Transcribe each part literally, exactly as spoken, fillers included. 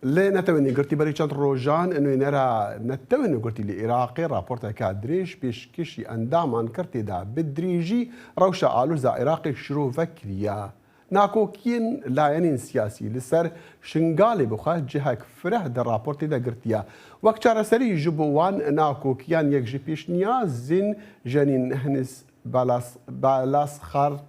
Li Netewên Yekgirtî berî çend rojan nûnera Netewên Yekgirtî li Iraqê raporteke dirêj pêşkêşî endaman kir, tê de bi dirêjî rewşa aloza Iraqê şirove kiriye. Nakokiyên layenên siyasî li ser Şingalê bi xwe cihek fireh di raportê de girtiye. Wek çareserî ji bo wan nakokiyan yek ji pêşniyazên Jeanine Hennis Balas-, Balasxart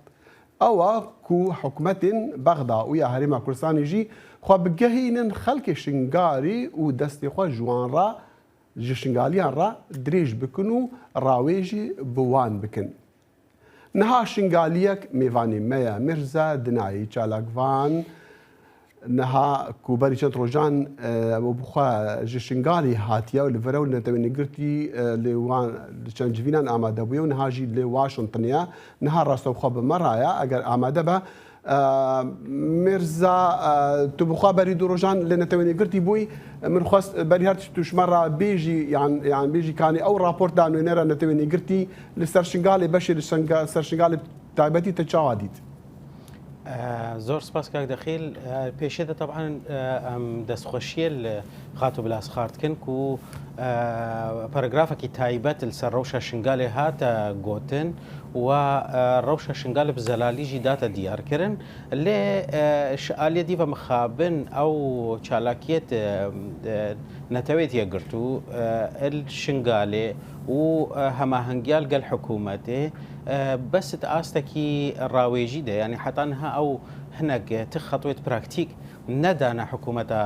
ew e ku hikûmetên Bexda û ya Herêma Kurdistanê jî xwe bigehînin xelkê Şingalê û destê xwe ji wan re, ji Şingaliyan re dirêj bikin û rawêjî bi wan bikin. Niha Şingaliyek mêvanê me ye, Mirza Dinayî Çalakvan. Niha ku berî çend rojan, e, ew bi xwe ji Şingalê hatiye û li vir ew li Netewên Yekgirtî, e, li wan, li çend civînan amade bûye û niha jî li Washingtonê ye. Niha rastewxwe bi me re ye, eger amade be. E, Mirza, e, tu bi xwe berî du rojan li Netewên Yekgirtî bûyî. Min xwest berî her tişt tu ji me re bêjî, yan, yan bêjî kanî ew raport da nûnera Netewên Yekgirtî li ser Şingalê, beşê li Şinga-, ser Şingalê taybetî te çawa dît? E, zor spas kak Dexîl. E, pêşê de teban, e, em destxweşiyê li Xatû Bilasxart dikin ku, e, paragrafekî taybet li ser rewşa Şingalê hate gotin û, e, rewşa Şingalê bi zelalî jî date diyar kirin. Lê, e, ji aliyê dî ve mixabin ew çalakiyê, e, e, Netewên Yekgirtû, e, li Şingalê û, e, hemahengiya li gel hikûmetê, e, bes di astekî rawêjî de, yanî heta niha ew hinek ti xetwêt praktîk nedane hikûmeta,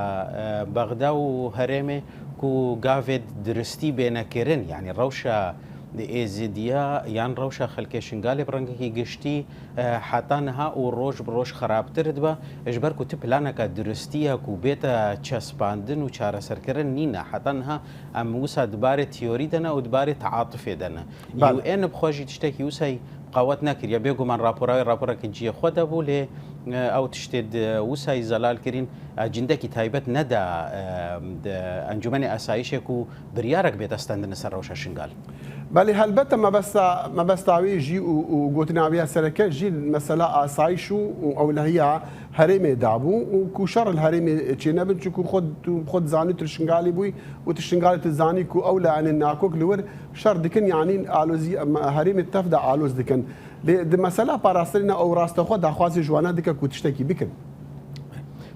e, Bexda û herêmê ku gavê diristî bêne kirin. Yanî rewşa Êzidiya yan rewşa xelkê Şingalê bi rengekî giştî, e, heta niha û roj bi roj xerabtir dibe, ji ber ku ti planeke diristî ye ku bête çespandin û çareserkirin nîne. Heta niha em wisa di barê teorî de ne û di barê teatifê de ne. Belê. U N bi xwe jî tiştekî wisa qewet nekiriye. Bêguman rapora wê raporeke cihê xwe de bû, lê, e, ew tiştê di wisa zelal kirîn, e, cindekî taybet neda, e, di Encûmenê Asayîşê ku biryarek bête stendin li ser rewşa Şingal. Belê, helbete mebesta, mebesta wê jî û, û gotina wê ya sereke jî mesela asayîş û, û ewlehiya herêmê dabû û ku şer li herêmê çênebin, çunku xwe, tu xwe dizanî tu li Şingalê bûyî û tu Şingalê tu zanî ku ew layenên nakok li wir şer dikin, yanî alozî, em, herêmê tev de aloz dikin. Lê di mesela parastinê ne ew rastexwe daxwazê ji wana dike ku tiştekî bikin.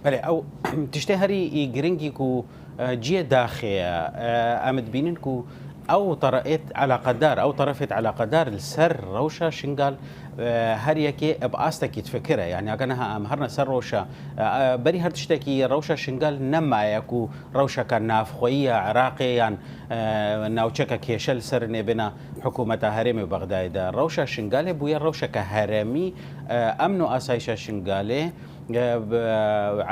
Belê, ew tiştê herî girîngî ku, e, cihê daxê ye. E, em dibînin ku ew tara-, êt eleqedar, ew terefêt eleqedar li ser rewşa Şingal, e, her yekê bi astekî difikire. Yanî, aka niha em herine ser rewşa, e, e, berî her tiştekî rewşa Şingal nemaye ku rewşeke navxweyî ya Iraqê yan, e, navçeke kêşe li ser nêbêna hikûmeta herêmê û Bexdayê de. Rewşa Şingalê bûye rewşeke herêmî, e, emn û asayişa Şingalê, e, bi,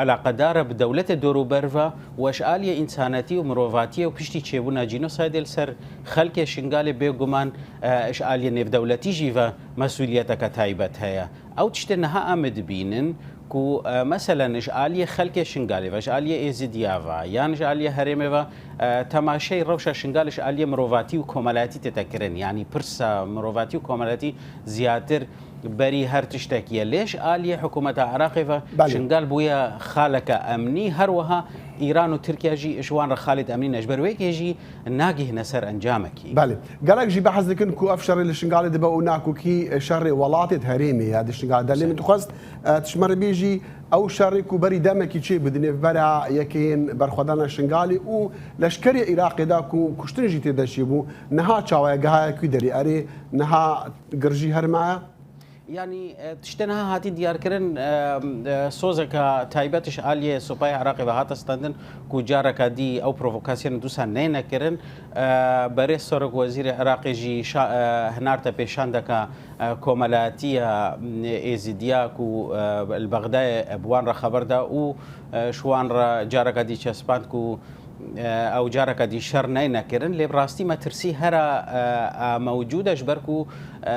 eleqedar e bi dewletê dorûber ve û ji aliyê însanetî û mirovatiyê û piştî çêbûna cînosaydê li ser xelkê Şingalê bêguman, e, ji aliyê nêvdewletî jî ve mesûliyeteke taybet heye. Ew tiştê niha em dibînin ku, e, meselen ji aliyê xelkê Şingalê ve, ji aliyê Êzidiya ve, yan ji aliyê herêmê ve, e, temaşeyê rewşa Şingalê ji aliyê mirovatî û komelayetî tête kirin. Yanî pirsa mirovatî û komelayetî ziyatir berî her tiştekî ye. Lê ji aliyê hikûmeta Iraqê ve Belê. Şingal bûye xaleke emnî. Her wiha Îran û Tirkiye jî ji wan re xalê emnî ne. Ji ber wê yekê jî nagihîne ser encamekî. Belê. Gelek jî behs dikin ku ev şerê li Şingalê dibe û nakokî şerê welatê di herêmê ya di Şingalê de. Lê min dixwest, e, tu ji me re bêjî, ew şerê ku berî demekî çê bû di nêvbera yekeyên berxwedana Şingalê û leşkerê Iraqê de ku kuştin jî tê de çêbû, niha çawa ye, gihaya kû derê? Erê, niha girjî her maye? Yanî, e, tiştê niha hatî diyarkirin, e, e, sozeke taybet ji aliyê Supayê Iraqê ve hate standin ku careke dî ew provokasyon dûsa neyne kirin. E, berê Serok Wezîrê Iraqê jî şa-, e, hinarte pêşandeke, e, komelayetiya, m, Êzidiya ku, e, li Bexdayê, e, bi wan re xeber da û, e, ji wan re careke dî çespand ku Ew careke dî şer neyne kirin, lê bi rastî metirsî hera, e, e, mewcûd e, ji ber ku, e,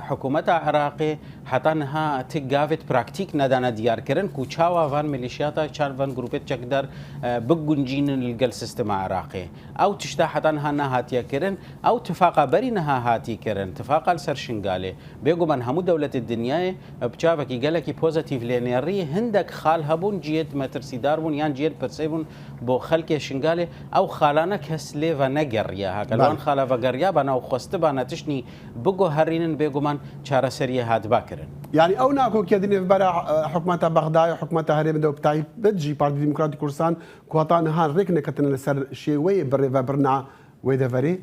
hikûmeta Iraqê heta niha ti gavêt praktîk nedane diyar kirin ku çawa van milîşiyata, çar van grûpêt çekdar, e, biguncînin li gel sîstema Iraqê. Ew tişta heta niha nehatiye kirin, ew tifaqa berî niha hatî kirin, tifaqa li ser Şingalê. Bêguman hemû dewletê dinyayê bi çavekî gelekî pozîtîf lê nêrî, hindek xal hebûn, cihêt metirsîdar bûn yan cihêt pirsê bûn bo xelkê Şingalê. Ew xalane kes lê venegeriya. Heger Belê. wan xala vegeriya bana û xwestibana tiştnî biguherînin, bêguman çareseriyê hatiba kirin. Yanî ew nakokiye di nêvbera, e, hikûmeta Bexdayê û hikûmeta herêmê de û bi taybet jî Partî Demokratîk Kurdistan ku heta niha rêk neketine li ser şêweyê birêvebirina wê deverê?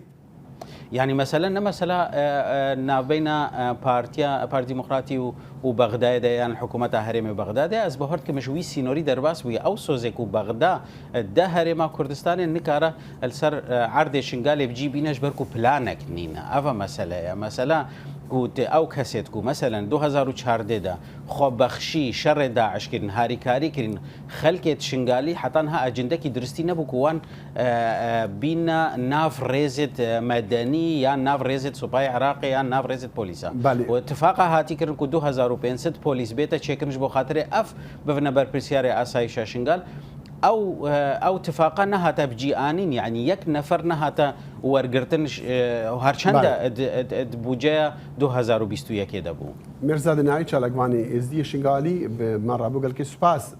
Yanî mesele ne mesela, e, e, navbeyna, e, partiya, Partî Demokratî û, û Bexdayê de yan hikûmeta herêmê Bexdayê de, ez bawer dikim ji wî sînorî derbas bûye. Ew sozê ku Bexda, e, de herêma Kurdistanê nikare li ser, e, erdê Şingalê bi cî bîne ji ber ku planek nîne. Ev e mesele ye. Mesela ku tê ew kesêt ku meselen du hezar û çardeh de xwe bexşî şerê DAIŞ kirin, harîkarî kirin, xelkê Şingalî heta niha ecindekî duristî nebû ku wan, e, e, bîna nav rêzêt, e, medenî yan nav rêzêt supayê Iraqê yan nav rêzêt polîsan. Belê. Û tifaqa hatî kirin ku du hezar û pênc sed polîs bête çêkirin ji bo xatirê ev bivine berpirsiyarê asayîşa Şingal. Ew, e, ew tifaqa nehate bi cî anîn, yanî yek nefer nehate wergirtin, ş-, e, her çende Belê. di, di, di budceya du hezar û bîst û yekê de bû. Mirzadê Nayî, çalakvanê Êzdiyê Şingalî, bi me re bû, gelkî spas.